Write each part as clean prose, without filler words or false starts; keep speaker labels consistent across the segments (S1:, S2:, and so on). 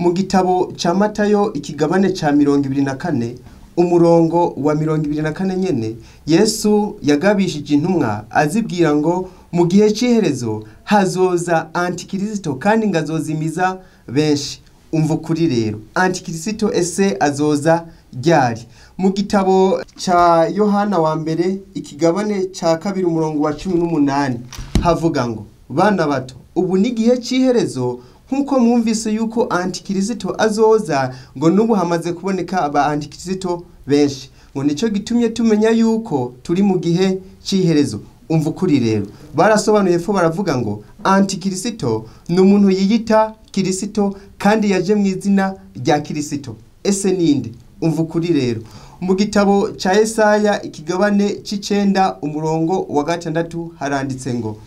S1: Mu gitabo ca Matayo ikigabane ca 24 umurongo wa 24 nyene, Yesu yagabishije intumwa azibwira ngo mu gihe c'iherezo hazoza antikirisito kandi ngazozimiza benshi. Umva ukuri rero, antikirisito ese azoza ryari? Mu gitabo ca Yohana wa mbere ikigabane ca 2 umurongo wa 18 havuga ngo bana bato, ubu ni igihe c'iherezo, nkuko mwumvise yuko antikirisito azoza, ngo nubu hamaze kuboneka aba antikirisito benshi, ngo nico gitumye tumenya yuko turi mu gihe c'iherezo. Umva ukuri rero, barasobanuye fo baravuga ngo antikirisito ni umuntu yiyita kirisito kandi yaje mu izina rya kirisito. Ese ninde? Umva ukuri rero, mu gitabo ca Yesaya ikigabane c'icenda umurongo wa 6 haranditse ngo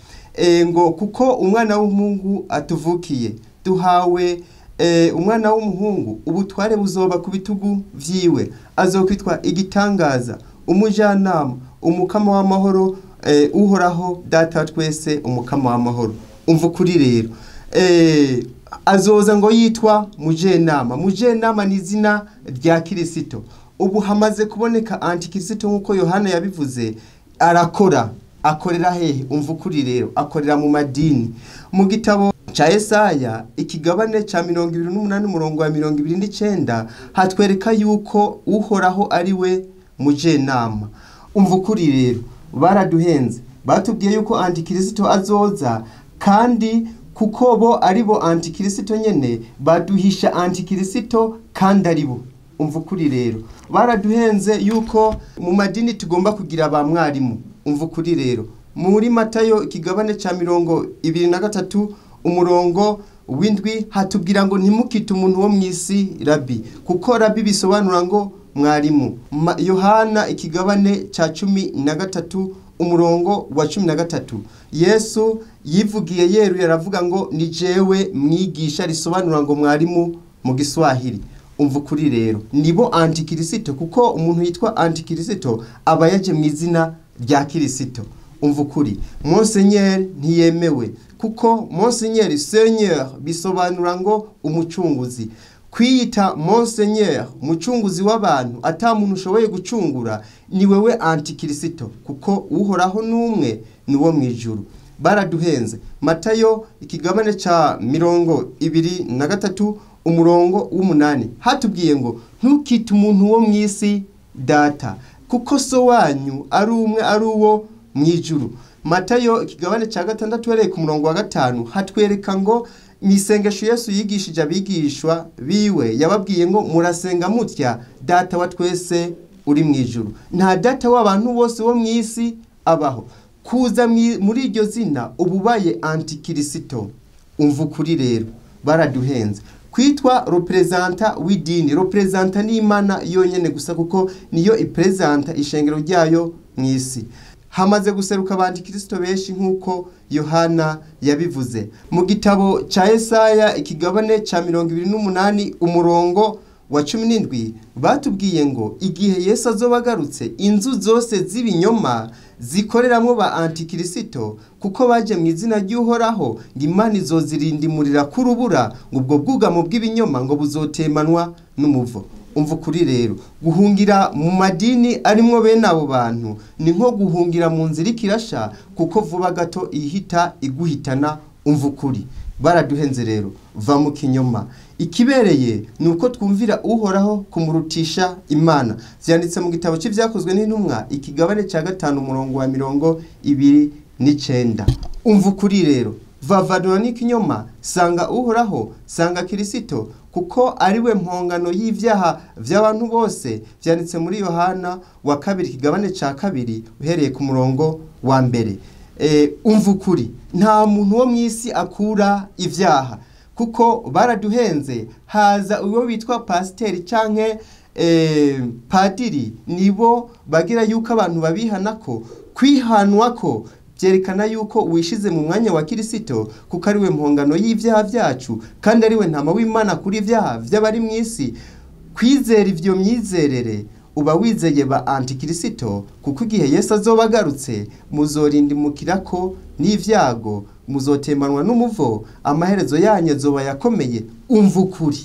S1: ngo kuko umwana w'umuhungu atuvukiye, duhawe umwana w'umuhungu, ubutware buzoba ku bitugu vyiwe, azokwitwa igitangaza, umujanama, umukama w'amahoro, uhoraho data twese, umukama w'amahoro. Umva ukuri rero, azoza ngo yitwa mujenama. Mujenama ni izina rya kirisito. Ubu hamaze kuboneka antikirisito nkuko Yohana yabivuze, arakora. Akorera hehe? Umva ukuri rero, akorera mu madini. Mu gitabo ca Yesaya ikigabane ca 28 umurongo wa 29 hatwereka yuko uhoraho ari we mujenama. Umva ukuri rero, baraduhenze, batubwiye yuko antikirisito azoza, kandi kuko bo ari bo antikirisito nyene baduhisha antikirisito kandi ari bo. Umva ukuri rero, baraduhenze yuko mu madini tugomba kugira ba mwarimu. Umva ukuri rero, muri Matayo ikigabane ca 23 umurongo w'indwi hatubwira ngo ntimukite umuntu wo mw'isi rabi, kuko rabi bisobanura ngo mwarimu. Yohana ikigabane ca 13 umurongo wa 13 Yesu yivugiye yeruye aravuga ngo ni jewe mwigisha, risobanura ngo mwarimu mu Giswahili. Umva ukuri rero, nibo antikirisito, kuko umuntu yitwa antikirisito aba yaje mu izina rya kirisito. Umva ukuri, Monseigneur ntiyemewe, kuko Monseigneur, Seigneur bisobanura ngo umucunguzi. Kwiyita Monseigneur, umucunguzi w'abantu, ata muntu ushoboye gucungura, ni wewe antikirisito, kuko uhoraho n'umwe ni wo mwijuru. Baraduhenze. Matayo ikigabane ca 23 umurongo w'umunani hatubwiye ngo ntukite umuntu wo mw'isi data, kuko so wanyu ari umwe, ari uwo mwijuru. Matayo ikigabane ca 6 uhereye ku murongo wa 5 hatwereka ngo misengesho Yesu yigishije abigishwa biwe, yababwiye ngo murasenga mutya: data wa twese uri mwijuru. Nta data w'abantu bose wo mw'isi abaho. Kuza muri iryo zina ububaye antikirisito. Umva ukuri rero, baraduhenze. Kwitwa representa w'idini, representa ni Imana yonyene gusa, kuko niyo ipresenta ishengero ryayo mw'isi. Hamaze guseruka abantikristo benshi nkuko Yohana yabivuze. Mu gitabo ca Yesaya ikigabane ca 28 umurongo wa 17 batubwiye ngo igihe Yesu azoba agarutse, inzu zose z'ibinyoma zikoreramwo ba antikirisito, kuko baje mu izina ry'uhoraho, ngo Imana izozirindimurira kurubura, ngo ubwo bwugamo bw'ibinyoma ngo buzotemanwa n'umuvo. Umva ukuri rero, guhungira mu madini arimwo bene abo bantu ni nko guhungira mu nzira ikirasha, kuko vuba gato ihita iguhitana. Umva ukuri, baraduhenze rero, va mu kinyoma. Ikibereye ni uko twumvira uhoraho kumurutisha Imana. Vyanditse mu gitabo c'ivyakozwe n'intumwa ikigabane ca 5 umurongo wa 29. Umva ukuri rero, vavanura n'ikinyoma, sanga uhoraho, sanga kirisito, kuko ari we mpongano y'ivyaha vy'abantu bose. Vyanditse muri Yohana wa 2 ikigabane ca 2 uhereye ku murongo wa 1. Umva ukuri, nta muntu wo mw'isi akura ivyaha, kuko baraduhenze. Haza uwo witwa pasiteri canke padiri, nibo bagira yuko abantu babihanako. Kwihanwa ko byerekana yuko wishize mu mwanya wa kirisito, kuko ari we mpongano y'ivyaha vyacu, kandi ari we ntama w'Imana kuri ivyaha vy'abari mw'isi. Kwizera ivyo myizerere uba wizeye ba antikirisito, kuko igihe Yesu azoba agarutse muzorindimukirako n'ivyago, muzotemanwa n'umuvo, amaherezo yanyu azoba yakomeye. Umva ukuri.